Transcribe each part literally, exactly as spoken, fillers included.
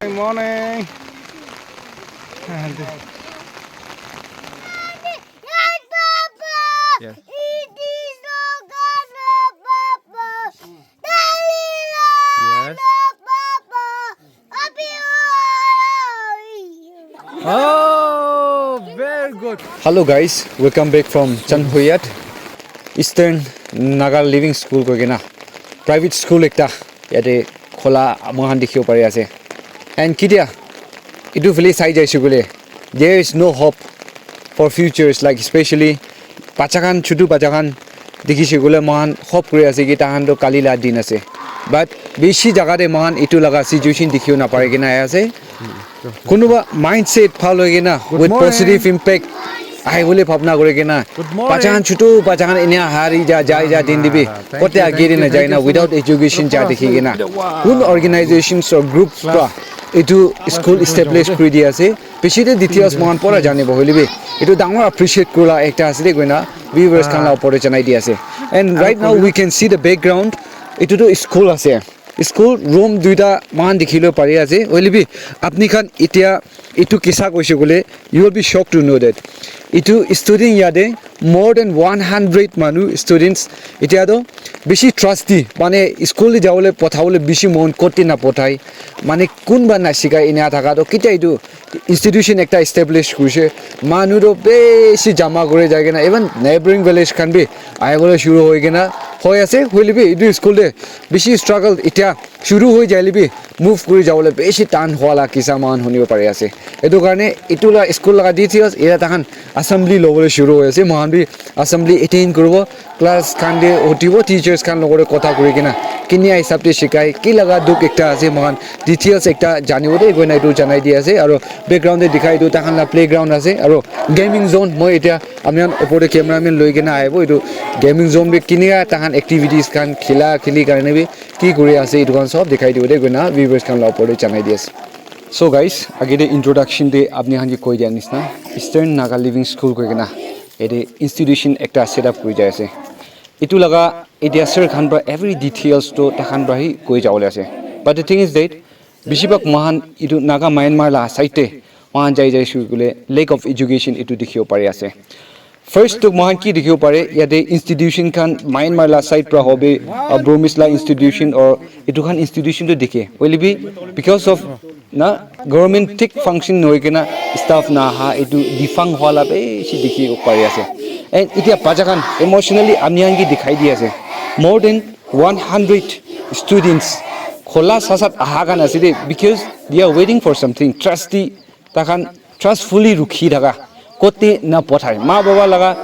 Morning. Yes. Yes. Oh, very good. Hello guys, welcome back from Chanhuyat Eastern Naga Living School koi kena private school ekta yate khola moikhan dikhibo pari ase. And kitia itu phale sai jaise koile, there is no hope for futures, like, especially bacha khan, chutu bacha khan dikhi se koile moikhan hope kuri ase ki tahan toh kali la din ase. But bishi jaga te moikhan itu laga situation dikhibo napari kena ahi ase. Kunuba mindset bhal hoi kena with positive impact ahibole bhabna kuri kena, bacha khan, chutu bacha khan enia hari ja, jai ja din dibi, kote age de na jai na, without education ja dikhi kena, kun organizations or groups pra itu school establish kuri di ase. Piche te details moikhan pura janibo hoile bi, itu dangor appreciate kurila ekta ase de koina viewers khan la opor te janai di ase. And right now we can see the background, itu tu school ase. School room duita moikhan dikhi le pari ase. Hoile bi apni khan itia itu kisa koise koile, you will be shocked to know that itu student yate more than one hundred manu students itia to bishi trust di, mane school te jabole pothabole bishi mon kote na pothai, mane kunba na sikai enia thaka to kitia itu institution ekta establish kurise. Manu to bishi jama kuri jai kena, even neighboring village khan bi ahibole shuru hoi kena hoi ase. Hoile bi itu school te bishi struggle itia shuru hoi jaile bi move kuri jabole bishi tan hua la kisa moikhan hunibo pari ase. Etu karne itu la school laga details ira tahan assembly lobole shuru hoi ase. Moikhan bi assembly attend kuribo, class khan te utibo, teachers khan logore kotha kuri kena kinia hisab te shikai, ki laga dukh ekta ase, moikhan details ekta janibo de koina itu janai di ase. Aro background te dikhai itu tahan la playground ase, aro gaming zone. Moi itia ami khan opor te cameraman loi kena ahibo, itu gaming zone bi kinia tahan activities khan, khila khili karne bi ki kuri ase, itu khan sob dikhai dibo de koina viewers khan la opor te janai di ase. So guys, age te introduction te apni khan ke koi dia nisna, Eastern Naga Living School koi kena yate institution ekta set up kuri jai ase. Itu laga itia sir khan pra every details to takhan pra hi koi jabole ase. But the thing is that bishi bhag moikhan itu Naga Myanmar la side te moikhan jai jai shuru kule lack of education itu dikhibo pari ase. First to moikhan ki dikhibo pare, yate institution khan Myanmar la side pra hobe, uh, Burmese la institution or itu khan institution to dikhe. Hoile bi because of na government thik function nohoi kena staff na aha, itu defang hua la bishi dikhibo pari ase. And itia bacha khan emotionally ami khan ke dikhai di ase. More than one hundred students khola sasat aha khan ase de, because they are waiting for something. Trustee takhan trustfully rukhi thaka kote na pothai. Ma baba laga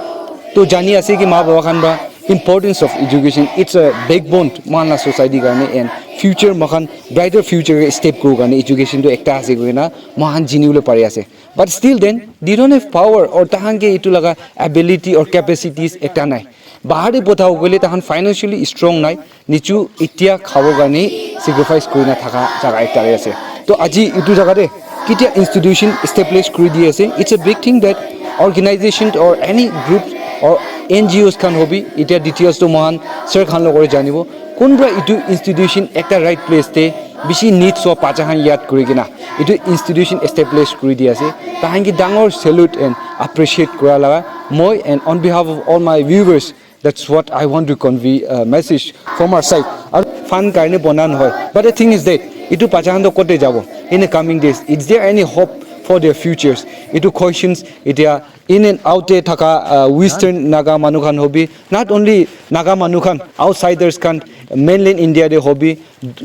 to jani ase ki ma baba khan ba importance of education, it's a backbone moikhan la society karne and future moikhan brighter future ke step kuru karne education to ekta ase koina moikhan jini bole pari ase. But still then they don't have power or tahan ke itu laga ability or capacities ekta nai. Bahar te pothabo koile tahan financially strong nai, nichu itia khabo karne sacrifice kurina thaka jaga ekta te ase. To aji itu jaga te kitia institution establish kuri di ase. It's a big thing that organization or any group or N G Os khan hobi, itia details to moikhan sir khan logore janibo. Kunba itu institution ekta right place te bishi needs wa bacha khan yad kuri kena itu institution establish kuri di ase. Tahan ke dangor salute and appreciate kura laga moi, and on behalf of all my viewers, that's what I want to convey a message from our side. Aru fun karne bona nohoi. But the thing is that itu bacha khan to kote jabo in the coming days? Is there any hope for their futures? Itu questions itia in and out te thaka, uh, Western Naga manu khan hobi, not only Naga manu khan, outsiders khan, mainland India te hobi,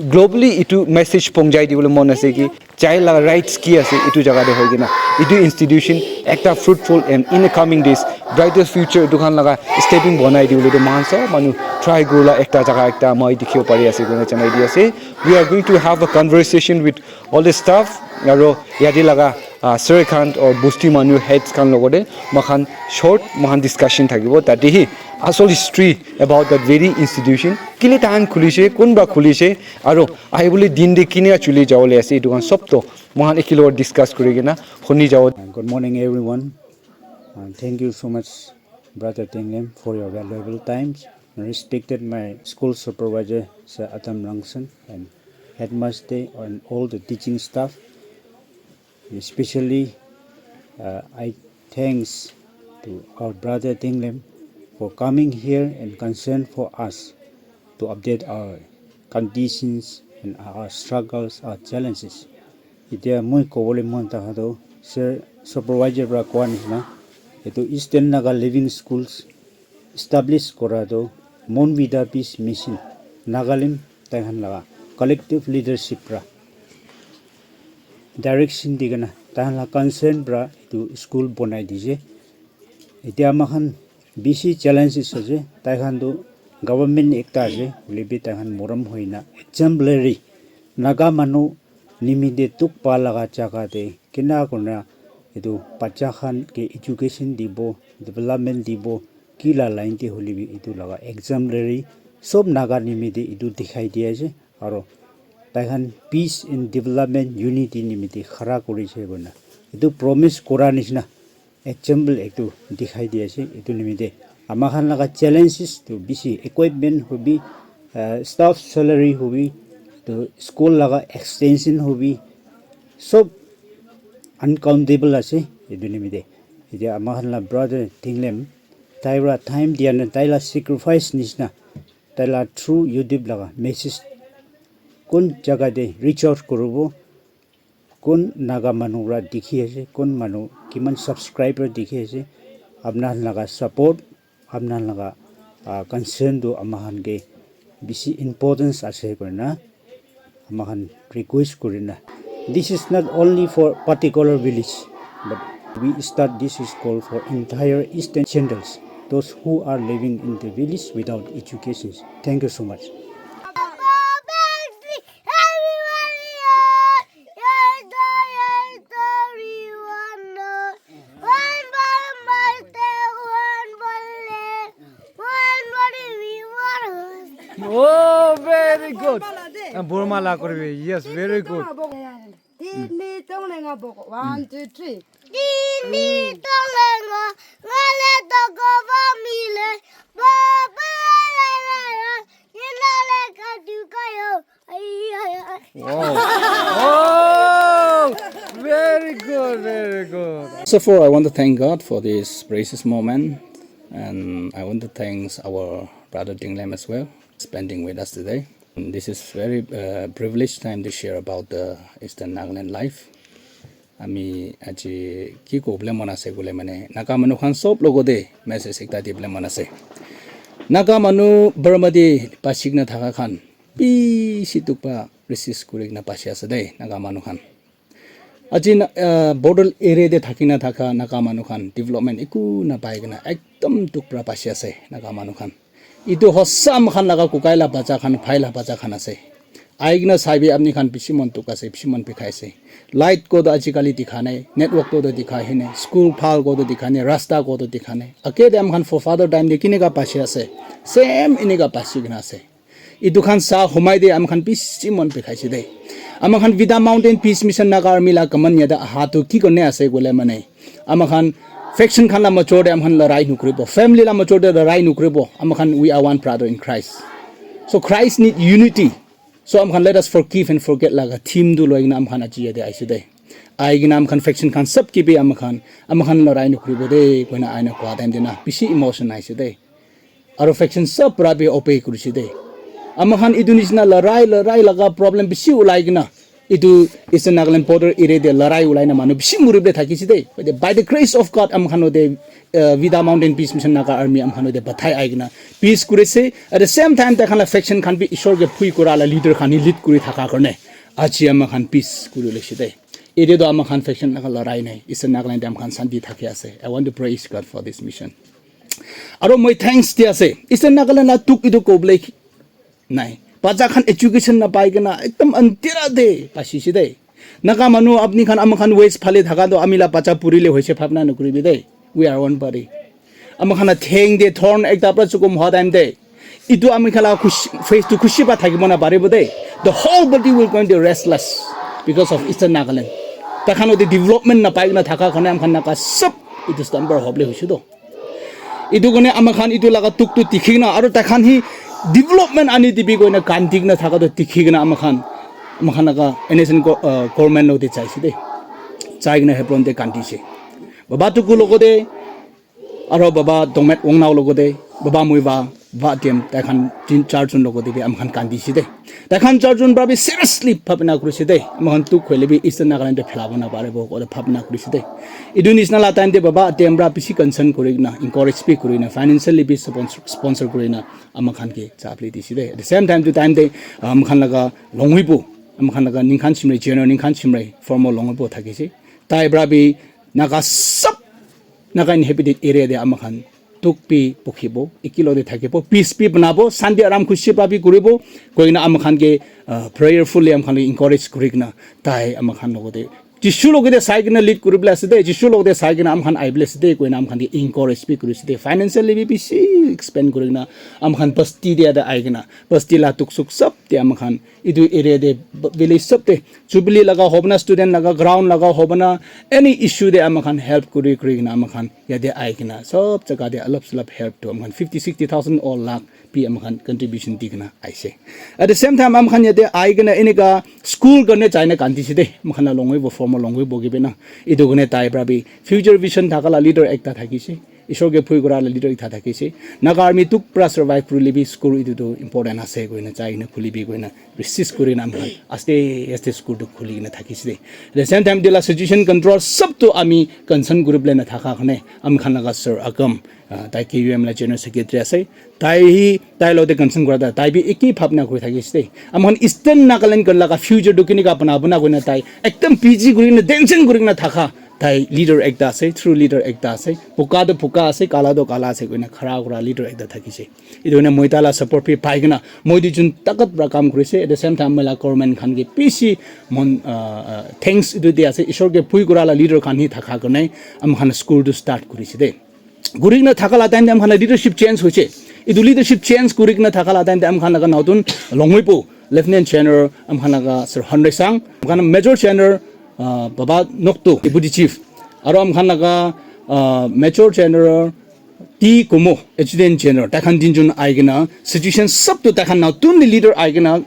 globally itu message pongjai dibole mon ase ki child laga rights ki ase itu jaga te hoi kena itu institution ekta fruitful and in the coming days brighter future itu khan laga stepping bonai dibole to moikhan sob manu try kurila ekta jaga ekta moi dikhibo pari ase koina janai di ase. We are going to have a conversation with all the staff aro yate laga, uh, sir khan or bosti manu heads khan logote moikhan short moikhan discussion thakibo, tate hi asol history about that very institution, kile tahan khulise, kunba khulise, aro ahibole din te kinika chuli jabole ase, etu khan sob to moikhan ekelog discuss kuri kena huni jabo. And good morning, everyone. And thank you so much, Brother Tenglem, for your valuable times. And respected my school supervisor, Sir Adam Langsen, and headmaster, and all the teaching staff. Especially, uh, I thanks to our brother Tinglem for coming here and concern for us to update our conditions and our struggles, our challenges. Etia moi kobole mon thaka toh, sir, supervisor para koa nishina, etu Eastern Naga Living Schools establish kora toh Monvita Peace Mission, Nagalim, tai khan laga collective leadership para direction di kena tai khan la concern para etu school bonai dise. Etia ama khan bishi challenges ase, tai khan tu government ekta ase, hoile bi tai khan morom hoina exemplary Naga manu nimite dukh pa laga jaga te kena kurina etu bacha khan ke education dibo, development dibo, ki la line te hoile bi etu laga exemplary sob Naga nimite etu dikhai di ase. Aro tai khan peace and development, unity nimite khara kuri ase koina etu promise kora nishina example etu dikhai di ase. Etu nimite ama khan laga challenges tu bishi, equipment hobi, uh, staff salary hobi, tu school laga extension hobi, sob uncountable ase. Etu nimite etia ama khan la brother Tinglem tai para time dia na, tai la sacrifice nishina, tai la through YouTube laga message kun jaga te reach out kuribo, kun Naga manu para dikhi ase, kun manu kiman subscriber dikhi ase, apna khan laga support, apna khan laga, ah, concern tu ama khan ke bishi importance ase koina ama khan request kurina. This is not only for particular village, but we start this is call for entire Eastern Chandels, those who are living in the village without education. Thank you so much. Oh, very good. Ah, Burma la koribi. Yes, very good. Tini tong lenga boko. One, two, three. Tini tong lenga ngale toko family. Baba la la la. Ina le ka du ka yo. Wow. Oh, very good, very good. First of all, I want to thank God for this precious moment, and I want to thank our brother Dinglam as well, spending with us today. And this is very, uh, privileged time to share about the Eastern Nagaland life. Ami aji ki kobole mon ase koile mane, Naga manu khan sob logote message ekta dibole mon ase. Naga manu Burma te pachikna thaka khan bishi dukh pa resist kuri kena pachi ase de, Naga manu khan. Aji na, ah, border area te thaki na thaka Naga manu khan development eku na pai kena ekdom dukh pra pachi ase Naga manu khan. Etu hosa moikhan laga kukai la bacha khan, bhai la bacha khan ase. Ahi kena saibi apni khan bishi mon dukh ase, bishi mon bikhai ase. Light ko toh ajikali dikha nai, network ko toh dikha hi nai, school bhal ko toh dikha nai, rasta ko toh dikha nai. Age te amikhan forefather time te kineka pachi ase, same eneka pachi kena ase. Etu khan sa humai te amikhan bishi mon bikhai se de. Amikhan Vida Mountain Peace Mission Naga Army la command yate aha tu ki kone ase koile mane, amikhan faction khan la major te amikhan larai nukuribo, family la major te larai nukuribo. Amikhan, we are one brother in Christ. So Christ need unity. So amikhan let us forgive and forget laga theme tu loi kena amikhan aji yate aise de. Ahi kena amikhan faction khan sab ke bi amikhan, amikhan larai nukuribo de koina aina koa time te na bishi emotion aise de. Aro faction sab pra bi obey kurise de. Amakhan etu nishina larai, larai laga problem bishi ulai kena, etu Eastern Nagaland border area te larai ulai na manu bishi muribole thakise de. By the grace of God, amakhan ode, uh, Vida Mountain Peace Mission Naga Army amakhan ode bathai ai kena peace kurise. At the same time, tai khan la faction khan bi Ishwar ke phui kura la leader khan hi lead kuri thaka karne aji amakhan peace kuri lese de. Ede to amakhan faction laga larai nai. Eastern Nagaland te amakhan shanti thaki ase. I want to praise God for this mission. Aro moi thanks di ase. Eastern Nagaland la dukh etu kobole nai. Bacha khan education na pai kena ekdom andhera te pachi se de. Naga manu apni khan amakhan west phale thaka to ami la bacha purile hoise bhabna nukuribi de. We are one body. Amakhan la theng te thorn ekta pra chukum hoa time te. Etu amikhan la khushi, face tu khushi pa thakibo na paribo de. The whole body will going to restless because of Eastern Nagaland. Takhan ode development na pai na thaka karne amakhan Naga sab etu slumber hobole hoise to. Etu karne amakhan etu laga dukh tu dikhi kena, aro takhan hi development ani dibi koina kanti kena thaka tu dikhi kena amakhan Moikhan laga N S N go- uh, government logote jaise de. Jai kena Hebron te kandise. Baba Tuku logote, aro Baba Dongmet Wongnao logote, Baba Muiwa, Ba Dem, tai khan tin char jon logote bi ami khan kandise de. Tai khan char jon pra bi seriously bhabna kurise de. Ami khan dukh hoile bi Eastern Nagaland te phelabo na paribo kole bhabna kurise de. Etu nisna la time te Baba Dem pra bisi concern kuri kena, encourage bi kuri kena, financially bi sponsor, sponsor kuri kena, ami khan ke chapli dise de. At the same time, tu time te, ami khan laga Longwibo, ami khan laga Ningkhan Chimrei, General Ningkhan Chimrei, former Longwibo thakise. Tai pra bi Naga sab, Naga inhabited area te ami khan dukh bi bukhibo, ekilog te thakibo, peace bi banabo, shanti aram khushi pra bi kuribo, koi kena ami khan ke, uh, prayerfully ami khan ke encourage kuri kena, tai ami khan logote Jisu logote sai kena lead kuri bole ase de, Jisu logote sai kena ami khan ahi bole ase de, koi kena ami khan ke encourage bi kuri ase de, financially bi bisi expand kuri kena ami khan basti te yate ahi kena, basti la dukh sukh sab te ami khan etu area te, village sab te, Jubilee laga hobo na, student laga ground laga hobo na, any issue te ami khan help kuri, kuri kena ami khan yate ahi kena, sab jaga te alop salop help tu ami khan fifty, sixty thousand or lakh bi ami khan contribution di kena aise. At the same time, ami khan yate ahi kena enika school karne jai na kandise de, ami khan la Longwibo, former Longwibo ke bi na. Etu karne tai pra bi future vision thaka la leader ekta thakise. Ishwar ke bhoi kura la leader ekta thakise. Naga army dukh pra survive kurile bi school etu tu important ase koi kena jai kena khuli bi koi kena resist kuri kena ami khan aste aste school tu khuli kena thakise de. At the same time, etu la situation control sab tu ami concern kuri bole na thaka karne ami khan laga Sir Akam, uh, tai K U M la general secretary ase. Tai hi, tai logote concern kura ta, tai bi eki bhabna kuri thakise de. Ami khan Eastern Nagaland khan laga future tu kenika banabo na koi kena tai ekdam busy kuri kena, tension kuri kena thaka. Tai leader ekta ase, true leader ekta ase. Boga tu boga ase, kala tu kala ase, koi kena khara kura leader ekta thakise. Etu karne moi tai la support bi pai kena, moi tu jun takat pra kam kurise. At the same time, moi la government khan ke bisi mon, uh, uh, thanks etu di ase. Ishwar ke bhoi kura la leader khan hi thaka karne ami khan school tu start kurise de. Kuri kena thaka la time te ami khan la leadership change hoise. Etu leadership change kuri kena thaka la time te ami khan laga notun Longwibo, Lieutenant General, ami khan laga Sir Hanrei Sang, ami khan Major General, uh, Baba Nokto, Deputy Chief, aro ami khan laga, uh, Major General T Kumo, Adjutant General, tai khan tinjon ahi kena situation sab tu tai khan notun leader ahi kena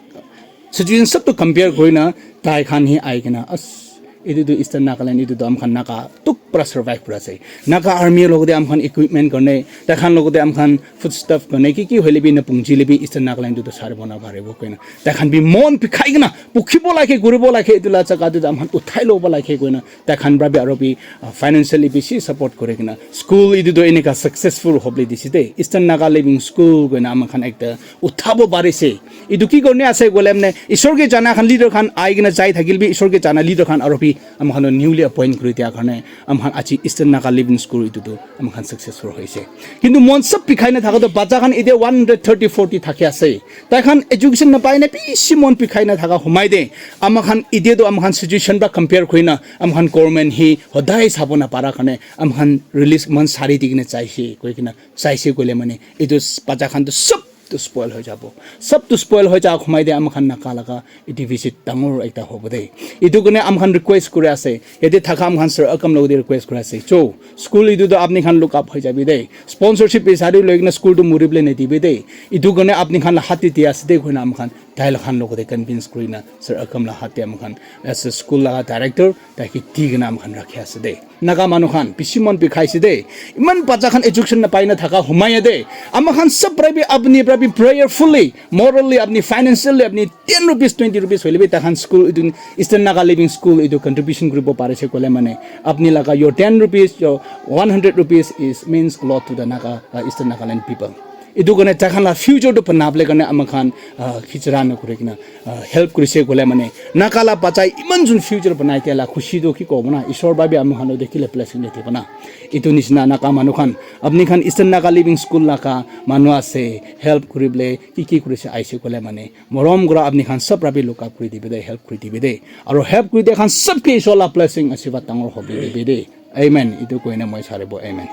situation sab tu compare kuri na tai khan hi ahi kena as etu tu Eastern Nagaland, etu tu ami khan Naga dukh pra survive kura ase. Naga army logote ami khan equipment karne, tai khan logote ami khan foodstuff karne, ki ki hoile bi na pungji le bi Eastern Nagaland tu tu saribo na paribo koi kena. Tai khan bi mon bikhai kena, bukhibo lage, kuribo lage, etu la jaga tu ami khan uthai lobo lage koi kena. Tai khan pra bi aro bi, uh, financially bisi support kuri kena. School etu tu enika successful hobole dise de. Eastern Naga Living School koi kena ami khan ekta uthabo parise. Etu ki karne ase koile mane, Ishwar ke jana khan leader khan ahi kena jai thakile bi, Ishwar ke jana leader khan aro bi ami khan newly appoint kuri dia karne ami khan aji Eastern Naga Living School etu tu ami khan successful hoise. Kintu mon sab bikhai na thaka tu bacha khan etia one hundred thirty, forty thaki ase. Tai khan education napai na bisi mon bikhai na thaka humai de. Ami khan etia tu ami khan situation pra compare kuri na ami khan government hi hodai sabo na para karne ami khan release mon sari di kena chaise koi kena chaise koile mane etu bacha khan tu sab tu spoil hoi jabo. Sab tu spoil hoi ja khumai de ami khan Naga laga etu visit dangor ekta hobo de. Etu karne ami khan request kuri ase. Yate thaka ami khan Sir Akam logote request kuri ase. Cho, school etu tu apni khan look up hoi jabi de. Sponsorship bisari loi kena school tu muri bole nadibi de. Etu karne apni khan la hat te di ase de koi kena ami khan tai la khan logote convince kuri na Sir Akam la hat te ami khan as a school laga director tai ke di kena ami khan rakhi ase de. Naga manu khan bisi mon bikhai ase de. Iman bacha khan education napai na thaka humai de. Ami khan sab pra bi apni pra bi prayerfully, morally, apni financially, apni ten rupees, twenty rupees hoile bi tai khan school etu Eastern Naga Living School etu contribution kuribo parise koile mane apni laga your ten rupees, your one hundred rupees is means a lot to the Naga, uh, Eastern Nagaland people. Etu karne tai khan la future tu banabole karne ami khan, ah, khichira na kuri kena, ah, help kurise koile mane Naga la bachai iman jun future banai dia la khushi tu ki kobo na, Ishwar bhabi ami khan lo dekhi le blessing de dibo na. Etu nisna Naga manu khan, apni khan Eastern Naga Living School laga manu ase, help kuri bole ki ki kurise aise koile mane morom kura apni khan sab bhabi look up kuri dibi de, help kuri dibi de. Aro help kuri dia khan sab ke Ishwar la blessing asirwad dangor hobi dibi de. Amen. Etu koina moi saribo. Amen.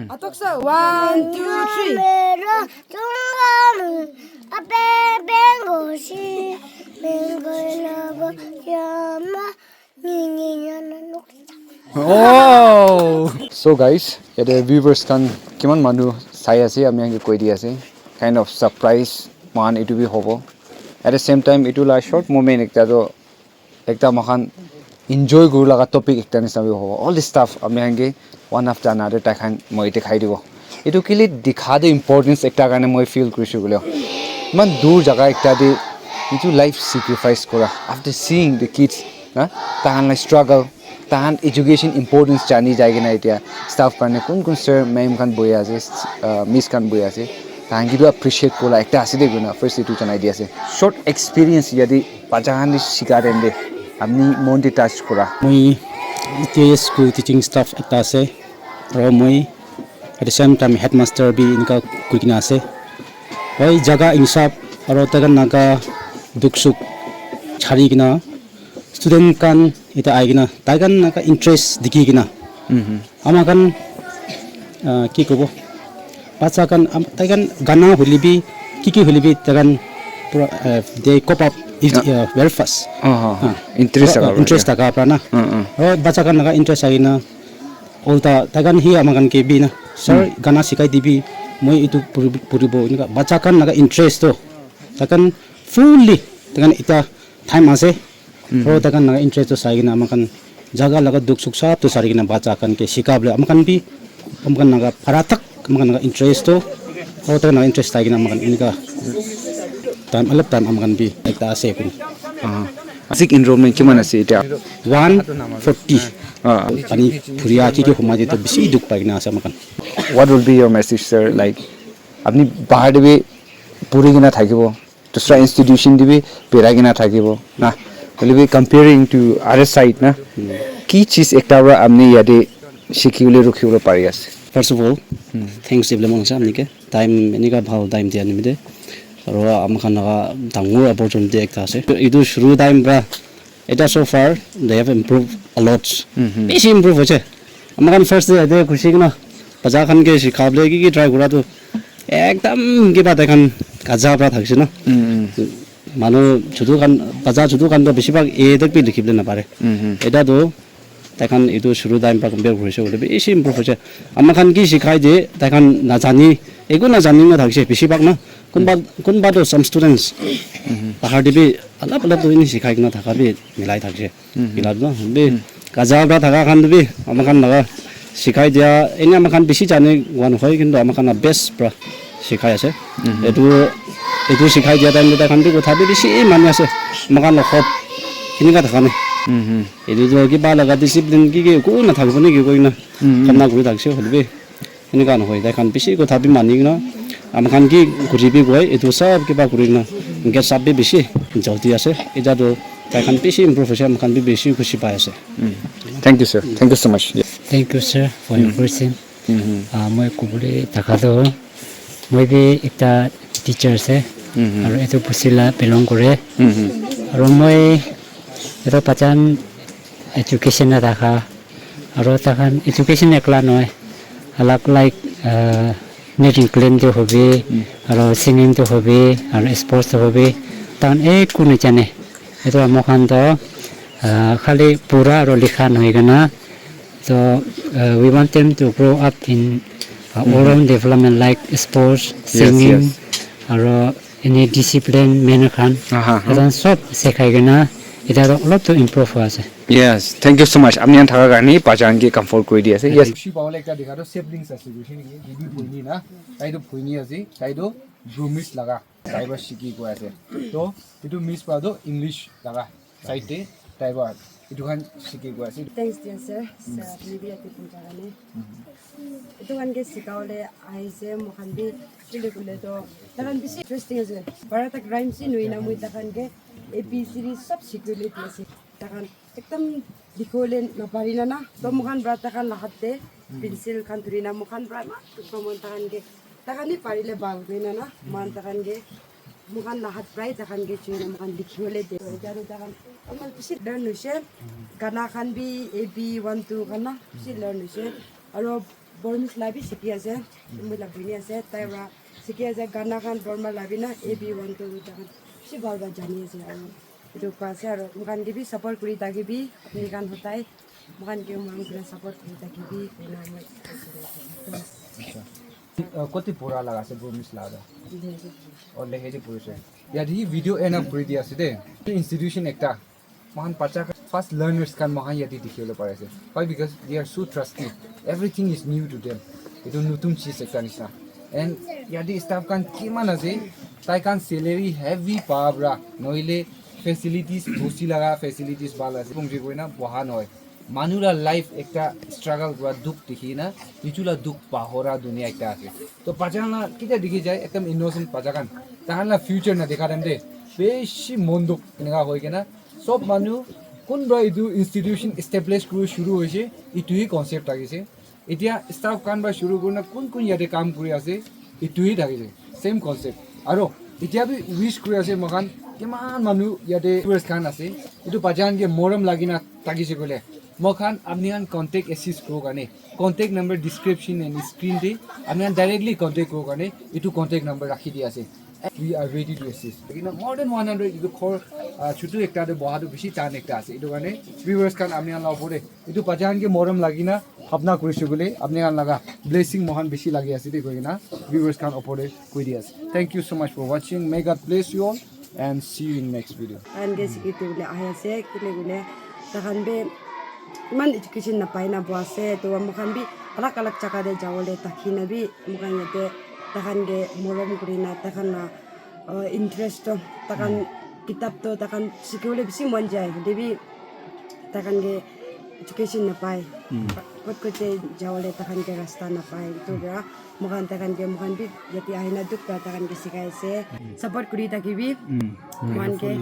Atoksa, one, two, three. Oh. So guys, yate viewers khan kiman manu sai ase, ami khan ke koi di ase. Kind of surprise mohan etu bi hobo. At the same time, itu la short moment ekta toh ekta moikhan enjoy kuri laga topic ekta nisina bi hobo. All the stuff ami khan ke one after another tai khan moi dikhai dibo. Itu kile dikha de importance ekta karne moi feel kurishe koile, iman dur jaga ekta de itu life sacrifice kura, after seeing the kids, na, tahan la struggle, tahan education importance jani jai kena etia staff karne kun kun sir ma'am khan bohi ase, uh, miss khan bohi ase, tahan kitu appreciate kura ekta ase de koina first itu janai di ase. Short experience yate bacha khan de shika time de apni mon de touch kura. Moi etia school teaching staff ekta ase, aro moi at the same time headmaster bi enika koi kena ase. Oi jaga insap aro taikhan laga dukh sukh chari kena student khan eta ahi kena taikhan laga interest dikhi kena ama khan, ah, ki kobo, bacha khan am- taikhan gana hoile bi ki ki hoile bi taikhan pura, eh, they cope up each, uh, very fast. Ah, ah, ah. Interest thaka interest thaka pra na. Aro bacha khan laga interest ahi na ulta taikhan hi ama khan ke bi na, "Sir, gana sikai dibi, moi itu puri- puribo," enika bacha khan laga interest to taikhan fully taikhan eta time ase. Aro taikhan laga interest to sai kena ama khan jaga laga dukh sukh sab to sari kena bacha khan ke shika bole ama khan bi ama khan laga para tak ama khan laga interest to aro taikhan laga interest sai kena ama khan enika time alop time ama khan bi ekta ase kun. Basic enrollment kiman ase etia? One forty. Ah. Pani phuria ki ki humai de to bisi dukh pai kena ase ama khan. What will be your message, sir? Like, apni bahar de bi puri kena thakibo, dusra institution de bi berai kena thakibo, na? Hoile bi comparing to other side, na? Ki cheez ekta para apni yate shikibole rukhibole pari ase? First of all, thanks dibole mon ase apni ke. Time enika bhal time dia nimite. Aro ama khan laga dangor opportunity ekta ase. Etu shuru time pra eta so far they have improved a lot. Bishi improve hoise. Ama khan first day ate khushi kena bacha khan ke shikha bole ki ki try kura tu ekdam kiba tai khan kaja pra thakise na. Manu chutu khan, bacha chutu khan to bishi bhag A tak bi likhi bole na pare. Eta to tai khan etu shuru time pra compare kurise koile bishi improve hoise. Ama khan ki shikhai de, tai khan najani, eku najani na thakise bishi bhag na. Kunba, kunba to some students bahar de bi alap alap to ini shikhai kena thaka bi milai thakise. Milai na bi kaja pra thaka khan to bi ama khan laga shikhai dia, eni ama khan bishi jane koa nohoi, kintu ama khan la best pra shikhai ase. Etu, etu shikhai dia time te tai khan bi kotha bi bishi mani ase. Ama khan la hope enika thaka nai. Etu toh kiba laga discipline ki ki eku nathakibo niki koina kamna kuri thakise hoile bi enika nohoi, tai khan bishi kotha bi mani kena ama khan ki kuri bi koi, etu sob kiba kuri kena gate sab bi bishi jaldi ase. Etia toh tai khan bishi improve hoise, ama khan bi bishi khushi pai ase. Thank you, sir. Thank you so much. Yeah. Thank you, sir, for your question. Ah, moi kobole thaka toh, moi bi ekta teacher ase, aro etu bosti la belong kore, aro moi etu bachan education la thaka, aro takhan education ekla nohoi, alag like, ah, knitting clean tu hobi, aro singing tu hobi, aro sports tu hobi, takhan eku najane. Etu mokhan toh, ah, khali pura aro likha nohoi kena, so, uh, we want them to grow up in, uh, all round development like sports, singing, aro any discipline, manner khan. Etu khan sob sikhai kena, eta toh olop toh improve hoi ase. Yes, thank you so much. Apni khan thaka karne bachan ke comfort kuri di ase. Yes. Khushi pabole ekta dikha toh siblings ase, khushi niki? Bibi bhuini na, tai toh bhuini ase, tai toh Burmese laga, tai para shiki koi ase. Toh etu miss para toh English laga side te tai para etu khan shiki koi ase. Thanks dia sir, sir apni bi yate phuja karne. Etu khan ke sikha bole ahise, moi khan bi chile kule toh tai khan bishi interesting ase. Bara tak rhymes hi nohoi na moi tai khan ke A B C D sob sikhi bole di ase. Tai khan ekdam likhi bole na pari na na. Toh moi khan para tai khan la hath te pencil khan dhuri na moi khan para eman dukh pa moi tai khan ke, tai khan bi parile bhal hoi na na. Moi khan tai khan ke, moi khan la hath para tai khan ke chui na moi khan likhi bole de. Toh etia toh tai khan eman bishi learn hoise. Gana khan bi A B one two khan na bishi learn hoise. Aro Burmese la bi sikhi ase. Moi la bhoni ase, tai para sikhi ase. Gana khan Burma la bi na A B one two tai khan bishi bhal para jani ase. Aro etu koi ase aro moi khan ke bi support kuri thaki bi, apni khan hodai moi khan ke moi khan ke support kuri thaki bi koina moi. Acha. Uh, koti pura laga ase Burmese laga? Lehe. Oh, Lehe te pura ase. Yate hi video end up kuri di ase de. Institution ekta. Mohan bacha khan, first learners khan mohan yate dikhibole pari ase. Why? Because they are so trusty. Everything is new to them. Etu nutun cheez ekta nishina. And yate staff khan kiman ase, tai khan salary heavy pa pra, nohile facilities, bosti laga facilities bhal ase. Pongji koina boha nohoi. Manu la life ekta struggle kura dukh dikhi na, nichu la dukh pahora dunia ekta ase. To bacha khan la kita dikhi jai, ekdam innocent bacha khan. Tahan la future na dekha time de, beshi mon dukh eneka hoi kena, sob manu kunba etu institution establish kuri shuru hoise, etu hi concept thakise. Etia staff khan pra shuru kurina kun kun yate kam kuri ase, etu hi thakise, same concept. Aro etia bi wish kuri ase moikhan, kiman manu yate viewers khan ase, etu bacha khan ke morom lagina thakise koile, moikhan apni khan contact assist kuro karne, contact number description and screen te apni khan directly contact kuro karne, etu contact number rakhi di ase. We are ready to assist. Lekin more than one hundred, etu ghor, ah, chutu ekta te boha tu bishi tan ekta ase. Etu karne viewers khan apni khan la opor te, etu bacha khan ke morom lagina bhabna kurise koile, apni khan laga blessing mohan bishi lagi ase de koi kena viewers khan opor te koi di ase. Thank you so much for watching. May God bless you all and see you in next video. Tahan ke siki tu bole ahi ase, kile bole tahan bi iman education napai na bo ase, to moikhan bi alag alag jaga te jawole thaki na bi moikhan yate tahan ke morom kuri na tahan la, uh, interest to tahan kitab to tahan sikibole bishi mon jai, hoile bi tahan ke education napai. Kot kot te jawole tahan ke rasta napai. Etu para moikhan tahan ke, moikhan bi yate ahina dukh pra tahan ke sikai ase. Support kuri thakibi. Moikhan ke.